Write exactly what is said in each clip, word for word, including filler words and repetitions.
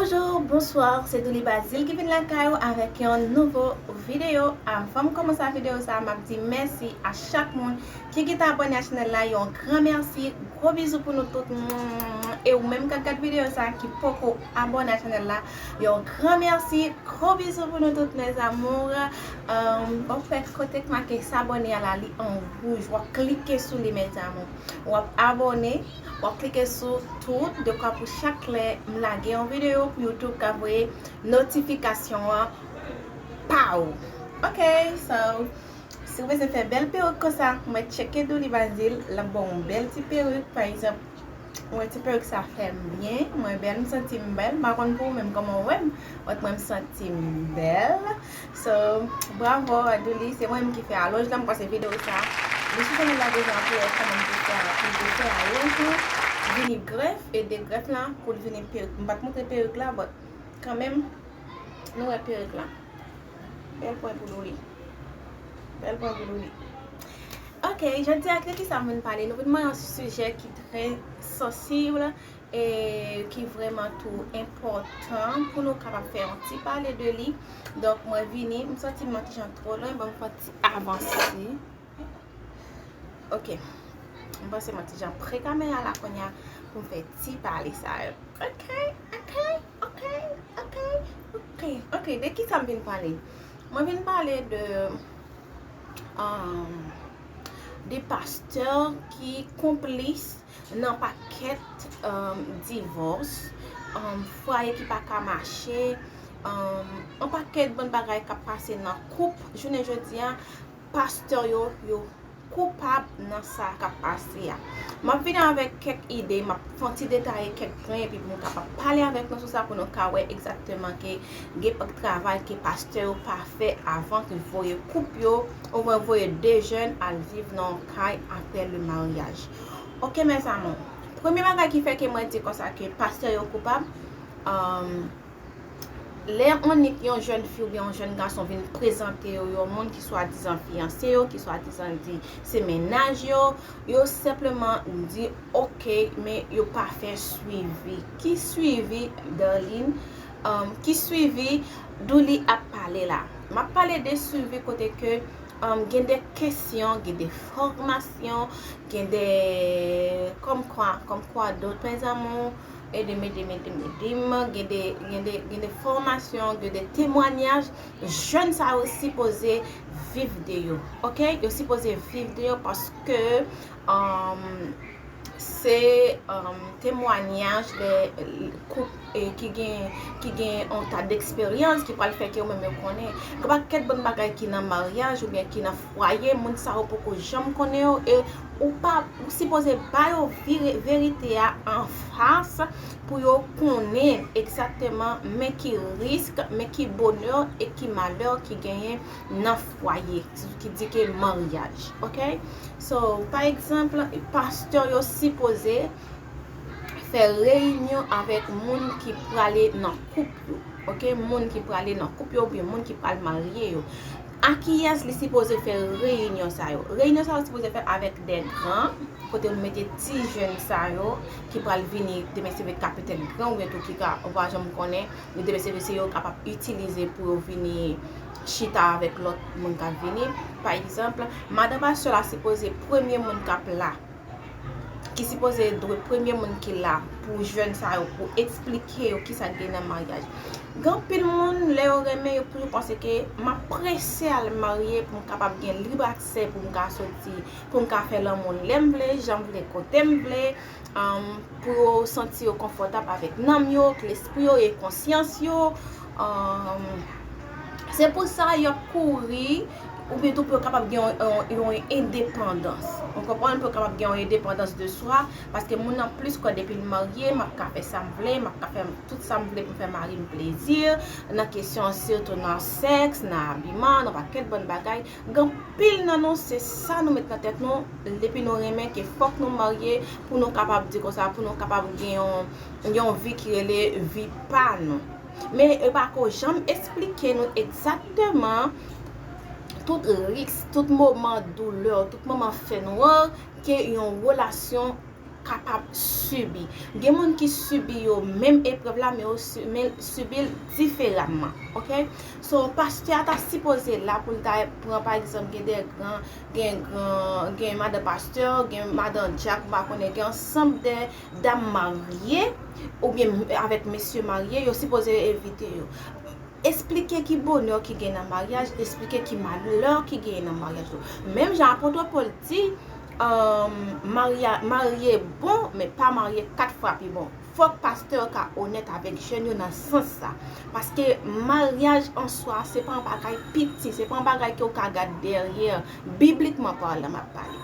Bonjou, bonswa, se Douly Bazil ki vin lakay ou avèk yon nouvo videyo. Anvan m kòmanse videyo sa, m ap di mèsi a chak moun ki kite abòne a chanèl la. Yon gran mèsi, gwo bizou pou nou tout. E ou menm k ap gad videyo sa ki poko abòne a chanèl la, yon gran mèsi, gwo bizou pou nou tout, mes amours. Ou wè kote k make s'abonner a la, li an wouj. W ap klike sou li, mes amours. W ap abòne, w ap klike sou tout, dekwa pou chak lè m lage yon videyo pou YouTube ka voye notifikasyon an pa ou. Ok, so, si w bezwen fè bèl perik konsa, mwen tcheke Douly Bazil, l ap ba w yon bèl ti perik, pa egzanp, mwen ti perik sa fè m byen, mwen bèl, m santi m bèl, m pa konn pou ou menm kòman w wè m, but mwen m santi m bèl. So, bravo a Douly, se mwen menm ki fè alonj la, m panse videyo sa, li sou chanèl la deja pou wè kòman m te fè, pou m te fè alonj lan, vini grèf, e de grèf la, pou l vini perik. M pa t montre perik la, but kanmenm, nou wè perik la. Bèl pwen pou Douly. Bèl pwen pou Douly. Ok, jodi a, de ki sa m vin pale? Nou vin nan yon sijè ki trè sansib e ki vrèman tou enpòtan pou nou kapab fè yon ti pale de li. Donk, mwen vini, m santi m yon ti jan twò lwen, ban m fè yon ti avanse. Ok. M panse m yon ti jan pre kamera la kounye a pou m fè ti pale sa yo. Ok, ok, ok, ok, ok, ok. De ki sa m vin pale? Mwen vin pale de, um, de pastè ki konplis nan pakèt, um, divòs, um, fwaye ki pa ka mache, um, yon pakèt bann bagay k ap pase nan koup. Jounen jodi a, pastè yo, yo koupab nan sa k ap pase a. M ap vini avèk kèk ide, m ap fè yon ti detaye kèk pwen, epi pou m kapab pale avèk nou sou sa, pou nou ka wè egzakteman ke gen travay ke pastè yo pa fè avan ke voye koup yo, oubyen voye de jèn al viv nan yon kay apre le maryaj. Ok, mes amours. Premye bagay ki fè ke mwen di konsa ke pastè yo koupab, um, lè annik yon jèn fi oubyen yon jèn gason vin prezante yo yon moun ki swadizan fiyanse yo, ki swadizan di se mennaj yo, yo senpleman di ok, men yo pa fè swivi. Ki swivi, darling? Um, ki swivi Douly ap pale la? M ap pale de swivi kote ke, um, gen de kesyon, gen de fòmasyon, gen de, comme quoi, comme quoi d'autre, mes amours? Ede m, ede m, ede m, ede m. Gen de, gen de, gen de fòmasyon, gen de temwanyaj. Jèn sa yo sipoze viv de yo. Ok? Yo sipoze viv de yo paske, um, se, um, temwanyaj de koup, e, ki gen, ki gen yon ta deksperyans ki pral fè ke yo menm yo konnen. Gen pakèt bann bagay ki nan maryaj oubyen ki nan fwaye, moun sa yo poko janm konnen yo, e ou pa, ou sipoze ba yo vire, verite a anfas pou yo konnen egzakteman men ki risk, men ki bonè e ki malè ki genyen nan fwaye, ki di ke maryaj, ok? So, pa egzanp, pastè yo sipoze fè reyinyon avèk moun ki prale nan koup yo, ok? Moun ki prale nan koup yo oubyen moun ki pral marye yo. A kiyès li sipoze fè reyinyon sa yo? Reyinyon sa yo sipoze fè avèk de gran, kote nou mete ti jèn sa yo ki pral vini demen se vre ka petèt gran oubyen tou ki ka, ou pa janm konnen, men demen se vre se yo kapab itilize pou yo vini chita avèk lòt moun k ap vini. Pa egzanp, madan pastè la sipoze premye moun k ap la, ki sipoze dwe premye moun ki la pou jèn sa yo, pou eksplike yo kisa k gen nan maryaj. Gen anpil moun, lè yo renmen, yo toujou panse ke m ap prese al marye pou m kapab gen lib aksè, pou m ka soti, pou m ka fè lanmou lè m vle, jan m vle, kote m vle, um, pou yo santi yo konfòtab avèk nanm yo, ak lespri yo e konsyans yo. Um, se pou sa y ap kouri, oubyen tou pou yo kapab gen yon, yon, yon endepandans. Ou konprann? Pou yo kapab gen yon endepandans de swa, paske moun nan plis kwè depi l marye, m ap ka fè sa m vle, m ap ka fè tout sa m vle pou m fè mari m plezi, nan kesyon sitou nan sèks, nan abiman, nan pakèt bann bagay. Gen anpil nan nou, se sa nou met nan tèt nou, depi nou renmen ke fòk nou marye pou nou kapab di konsa, pou nou kapab gen yon, yon vi ki rele vi pa nou. Men yo pa ko janm eksplike nou egzakteman tout risk, tout moman doulè, tout moman fènwa ke yon relasyon kapab sibi. Gen moun ki sibi yo menm eprèv la, men yo si- men sibi l diferaman. Oke? So, pastè a ta sipoze la pou l ta pran, pa egzanp, gen de gran, gen gran, gen madan pastè, gen madan dyak, m pa konnen, gen ansanm de dam marye, oubyen avèk mesye marye, yo sipoze envite yo. Esplike ki bonè ki gen nan maryaj, esplike ki malè ki gen nan maryaj tou. Menm jan apot Pòl di, um, marya, marye bon, men pa marye kat fwa pi bon. Fòk pastè yo ka onèt avèk jèn yo nan sans sa. Paske maryaj an swa, se pa yon bagay piti, se pa yon bagay ke w ka gad dèyè. Biblikman palan, m ap pale.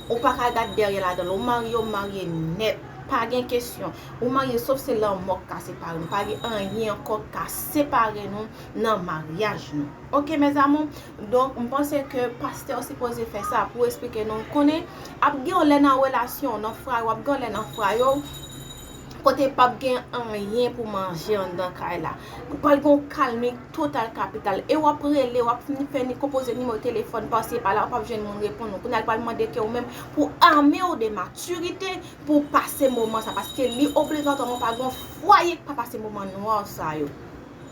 Ou pa ka gad dèyè ladan l. Ou marye, ou marye nèt. Pa gen kesyon. Ou marye, sof se lanmò k ka separe nou. Pa gen anyen ankò k ka separe nou nan maryaj nou. Oke, mes amours? Donk, m panse ke pastè yo sipoze fè sa pou esplike nou. Konnen, ap gen yon lè nan relasyon, nan fwa yo, ap gen yon lè nan fwa yo, kote p ap gen anyen pou manje anndan kay la. Pral gen yon kalmi total kapital. E w ap rele, w ap ni fè ni konpoze nimewo telefòn pase pala, w p ap jwenn moun reponn ou. Kounye a l pral mande ke ou menm pou ame w de matirite pou w pase moman sa, paske li obligatwaman pa gen yon fwaye k pa pase moman nwa sa yo.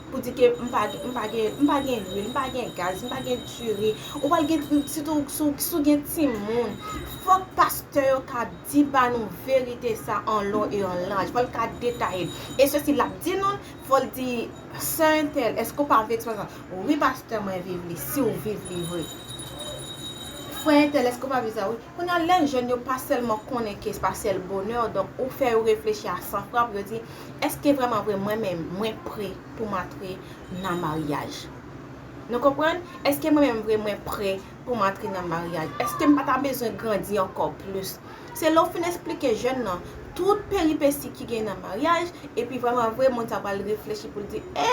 Pou di ke m pa, m pa gen, m pa gen lwil, m pa gen gaz, m pa gen diri. Ou pral gen, sitou si w, si w gen timoun, fòk pastè yo ka di ba nou verite sa an lon e an laj. Fò l ka detaye. E sesi l ap di nou, fò l di, sè entèl, èske w pa viv eksperyans sa? Wi, pastè, mwen viv li, si w viv li vre. Frè entèl, èske w pa viv sa? Wi. Kounye a, lè jèn yo pa sèlman konnen ke se pa sèl bonè, donk ou fè yo reflechi a san fwa pou yo di, èske vrèman vre mwen menm, mwen pre pou m antre nan maryaj? Nou konprann? Èske mwen menm vre mwen pre pou m antre nan maryaj? Èske m pa ta bezwen grandi ankò plis? Se lè w fin esplike jèn nan tout peripesi ki gen nan maryaj, epi vrèman vre moun sa pral reflechi pou l di, e,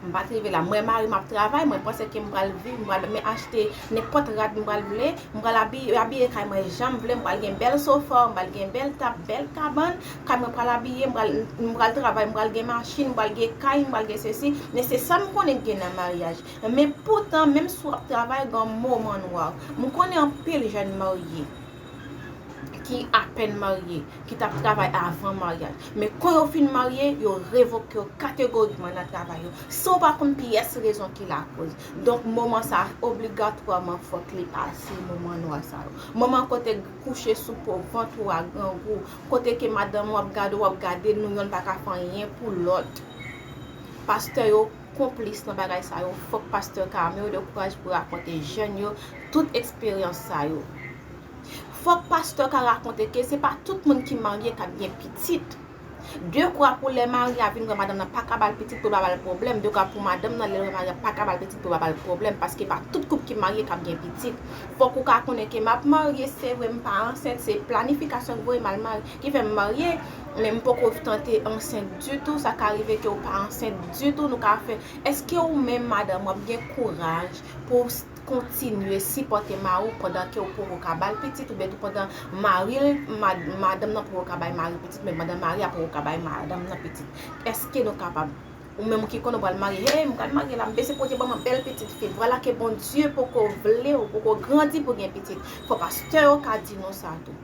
m pa t rive la. Mwen mari m ap travay, mwen panse ke m pral viv, m pral men achte nenpòt rad m pral vle, m pral abiye, abiye kay mwen jan m vle, m pral gen bèl sofa, m pral gen bèl tab, bèl kabann, kay mwen pral abiye, m pral, m pral travay, m pral gen machin, m pral gen kay, m pral gen sesi. Men se sa m konnen k gen nan maryaj. Men poutan, menm si w ap travay, gen moman nwa. M konnen anpil jèn marye ki apèn marye, ki t ap travay avan maryaj. Men kan yo fin marye, yo revoke yo kategorikman nan travay yo, san w pa konn pyès rezon ki lakoz. Donk, moman sa a, obligatwaman, fòk li pase moman nwa sa yo. Moman kote kouche sou po vant ou a grangou, kote ke madanm ou ap gade w, ap gade nou, yonn pa ka fè anyen pou lòt. Pastè yo konplis nan bagay sa yo. Fòk pastè ka ame yo de kouraj pou rakonte jèn yo tout eksperyans sa yo. Fòk pastè ka rakonte ke se pa tout moun ki marye k ap gen pitit. De kwa pou lè mari a vin wè madanm nan pa ka ba l pitit pou l pa ba l pwoblèm. De kwa pou madanm nan lè l wè mari a pa ka ba l pitit pou l pa ba l pwoblèm. Paske pa tout koup ki marye k ap gen pitit. Fòk ou ka konnen ke m ap marye, se vre m pa ansent, se planifikasyon k voye m al marye, ki fè m marye, men m poko tante ansent ditou. Sa ka rive ke w pa ansent ditou, nou ka fè. Èske ou menm madanm w ap gen kouraj pou w s- kontinye sipòte mari w pandan ke w poko ka ba l pitit, oubyen tou pandan mari l, mad- madanm nan poko ka bay mari pitit, men pandan mari a poko ka bay madanm nan pitit? Èske nou kapab? Ou menm ki konnen w pral marye, hey, m pral marye la, m bese pwodye ban mwen bèl pitit fi, vwala ke Bondye poko vle w poko grandi pou gen pitit. Fò pastè yo ka di nou sa tou.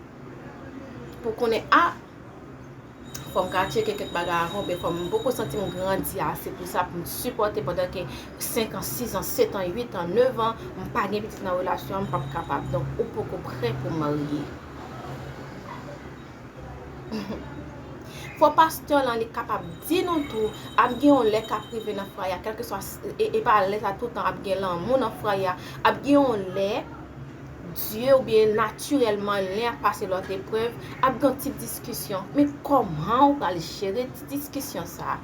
Pou konnen, a, fò m ka tcheke kèk bagay avan, oubyen fò m poko santi m grandi ase pou sa, pou m sipòte pandan ke senk an, sis an, sèt an, uit an, nèf an, m pa gen pitit nan relasyon an, m p ap kapab. Donk, ou poko prè pou marye. Fò pastè lan li kapab di nou tou, ap gen yon lè k ap rive nan fwaye a, kèlkeswa, e, e pa lè sa toutan, ap gen lanmou nan fwaye a, ap gen yon lè, Dye oubyen natirèlman, lè ap pase lòt eprèv, ap gen yon ti diskisyon. Men kòman ou pral jere ti diskisyon sa a?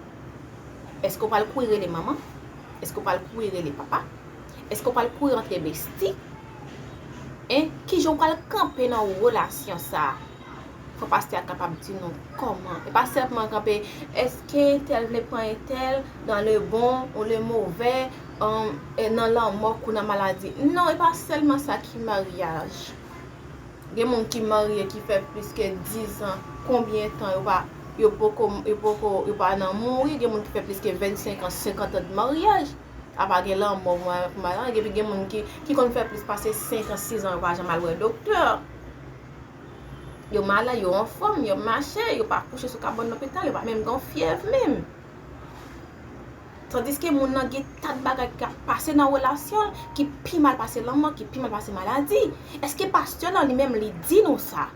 Èske w pral kouri rele manman? Èske w pral kouri rele papa? Èske w pral kouri antre besti? Hein? Kijan w pral kanpe nan relasyon sa a? Fò pastè a kapab di nou kòman. E pa sèlman kanpe, èske entèl vle pran entèl dans le bon ou le mauvais, um, e nan lanmò kou nan maladi. Non, e pa sèlman sa ki maryaj. Gen moun ki marye ki fè plis ke diz an, konbyen tan yo pa, yo poko, yo poko, yo pa nan mouri, gen moun ki fè plis ke vennsenk an, senkant an de maryaj. Apa gen lanmò pou madanm, epi gen moun ki, ki konn fè plis pase senk an, sis an, yo pa janm al wè doktè. Yo malad, yo anfòm, yo ap mache, yo pa kouche sou kabann lopital, yo pa menm gen fyèv menm. Tandiske moun nan gen ta de bagay k ap pase nan relasyon l ki pi mal pase lanmò, ki pi mal pase maladi. Èske pastè nan li menm li di nou sa?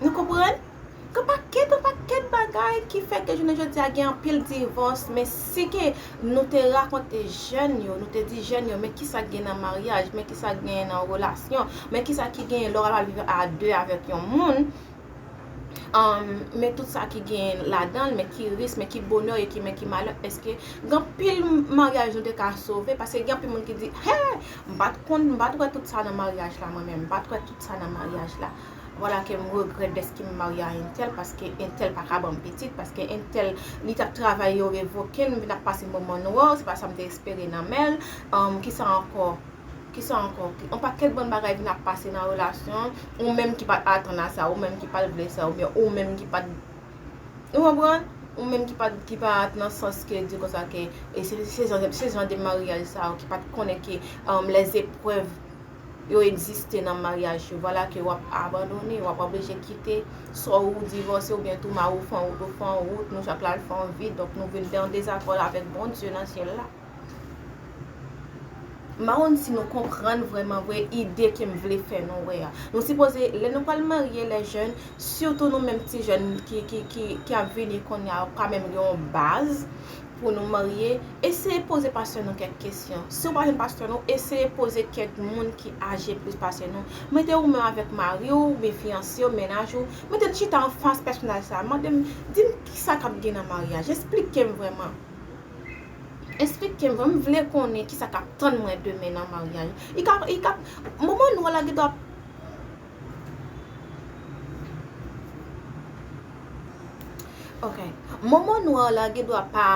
Nou konprann? Gen pakèt, gen pakèt bagay ki fè ke jounen jodi a gen anpil divòs, men si ke nou te rakonte jèn yo, nou te di jèn yo, men kisa k gen nan maryaj, men kisa k gen nan relasyon, men kisa ki gen lè w al viv a de avèk yon moun, um, men tout sa ki gen ladan l, men ki risk, men ki bonè e ki, men ki malè, èske gen anpil maryaj nou te ka sove, paske gen anpil moun ki di, hè, m pa t konn, m pa t wè tout sa nan maryaj la mwen menm, m pa t wè tout sa nan maryaj la. Vwala ke m regrèt dèske m marye a entèl, paske entèl pa ka ban m pitit, paske entèl li t ap travay, yo revoke l, m vin ap pase moman nwa, se pa sa m te espere nan men l. Um, kisa ankò? Kisa ankò? Yon pakèt bann bagay vin ap pase nan relasyon, ou menm ki pa t atann a sa, ou menm ki pa t vle sa, oubyen ou menm ki pa t, ou konprann? Ou menm ki pa t, ki pa t nan sans ke di konsa ke, e se, se jan, se jan de maryaj sa yo ki pa t konnen ke, um, lèzeprèv yo egziste nan maryaj yo. Vwala ke w ap abandone, w ap oblije kite, swa ou divòse oubyen tou mari w fè yon wout, ou fè yon wout, nou chak la al fè yon vi, donk nou vin fè yon dezakò avèk Bondye nan syèl la. M pa konn si nou konprann vrèman vre ide ke m vle fè nou wè a. Nou sipoze, lè nou pral marye, lè jèn, sitou nou menm ti jèn ki, ki, ki, ki ap vini kounye a, pa menm gen yon baz pou nou marye, eseye poze pastè nou kèk kesyon. Si w pa jwenn pastè nou, eseye poze kèk moun ki aje plis pase nou. Mete ou menm avèk mari w, oubyen fiyanse w, mennaj ou, mete n chita anfas pèsonaj sa a. Mande m, di m kisa k ap gen nan maryaj. Esplike m vrèman. Esplike m, m vle konnen kisa k ap tann mwen demen nan maryaj. I ka, i ka, moman nou an la gendwa. Ok. Moman nou an la gendwa pa,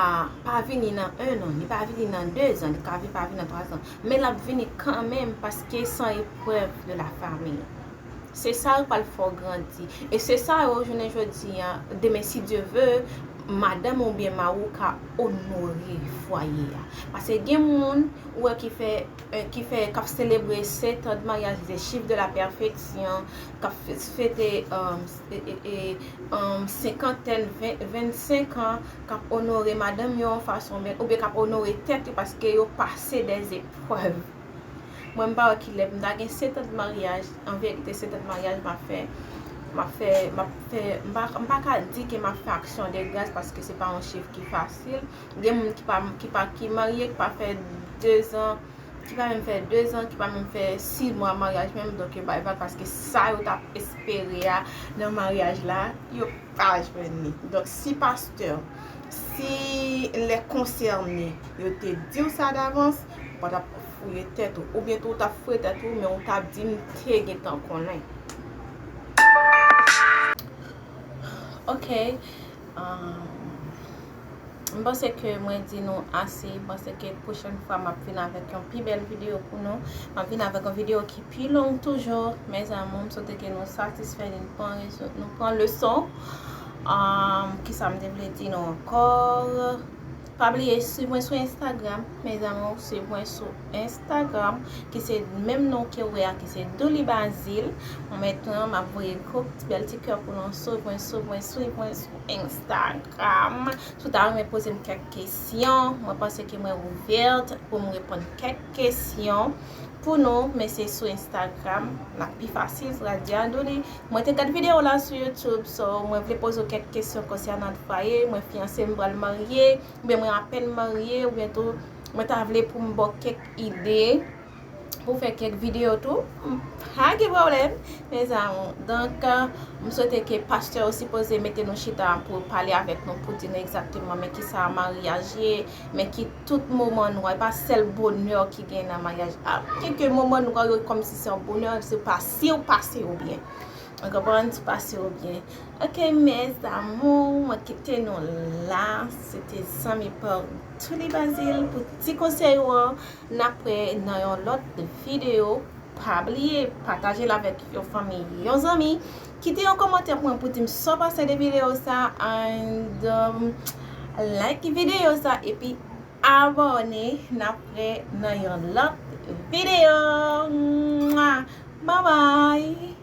pa vini nan en an, li pa vini nan de zan, li ka vi-, pa vini nan twa zan. Men l ap vini kanmenm paske se yon eprèv de la famille. Se sa yo pral fè w grandi. E se sa yo, jounen jodi a, demen, si Dye ve, madanm ou byen mari w ka onore fwaye a. Paske gen moun, ou wè, ki fè, eh, ki fè, k ap selebre sèt an de maryaj, les chiffres de la perfection, k ap fe-, fete, um, e, e, e, um, senkantèn, ven, vennsenk an, k ap onore madanm yo yon fason, men, oubyen k ap onore tèt yo paske yo pase des épreuves. Mwen, m pa wè kilè m ta gen sèt an de maryaj. An verite, sèt an de maryaj, m ap fè, m ap fè, m ap fè, m pa, m pa ka di ke m ap fè aksyon de gras paske se pa yon chif ki fasil. Gen moun ki pa, ki pa, ki marye, ki pa fè de zan, ki pa menm fè de zan, ki pa menm fè sis mwa maryaj menm, donk yo bay vag paske sa yo t ap espere a nan maryaj la, yo pa jwenn li. Donk, si pastè, si les concernés, yo te di w sa davans, ou pa t ap fouye tèt ou. Oubyen tou, ou t ap fouye tèt ou, men ou t ap di, "M te gentan konnen." Ok. Um, m panse ke mwen di nou ase. M panse ke pwochèn fwa, m ap vin avèk yon pi bèl videyo pou nou. M ap vin avèk yon videyo ki pi long toujou, mes amours. M swete ke nou satisfè, nou pran rezo-, nou pran leson. Um, kisa m te vle di nou ankò? Pa bliye swiv mwen sou Instagram, mes amours, swiv mwen sou Instagram, ki se menm non ke w wè a, ki se Douly Bazile. Mwen menm tou, m ap voye gwo ti bèl ti kè pou nou. Swiv mwen, swiv mwen, swiv mwen sou Instagram. Si w ta renmen poze m kèk kesyon, mwen panse ke mwen ouvèt pou m reponn kèk kesyon pou nou, men se sou Instagram l ap pi fasil, Radia Douly. Mwen te gad videyo w la sou YouTube, so mwen vle poze w kèk kesyon konsènan fwaye, mwen fiyanse, m pral marye, oubyen mwen apèn marye, oubyen tou mwen ta vle pou m ba w kèk ide pou fè kèk videyo tou. M pa gen pwoblèm, mes amours. Donk, euh, m swete ke pastè yo sipoze mete nou chita pou pale avèk nou, pou di nou egzakteman men kisa maryaj ye, men ki tout moman nwa, e pa sèl bonè ki gen nan maryaj. A, byen ke moman nwa yo kòmsi se yon bonè, se pa si w pase w byen. Ou konprann? Si w pase w byen. Ok, mes amours, mwen kite nou la. Se te zanmi pa w Douly Bazile pou ti konsèy ou an. N ap wè nan yon lòt videyo. Pa bliye pataje l avèk yon fanmi, yon zanmi. Kite yon kòmantè pou mwen pou di m sa w panse de videyo sa, and, um, like videyo sa, epi abòne. N ap wè nan yon lòt videyo. Mwah! Bye bye!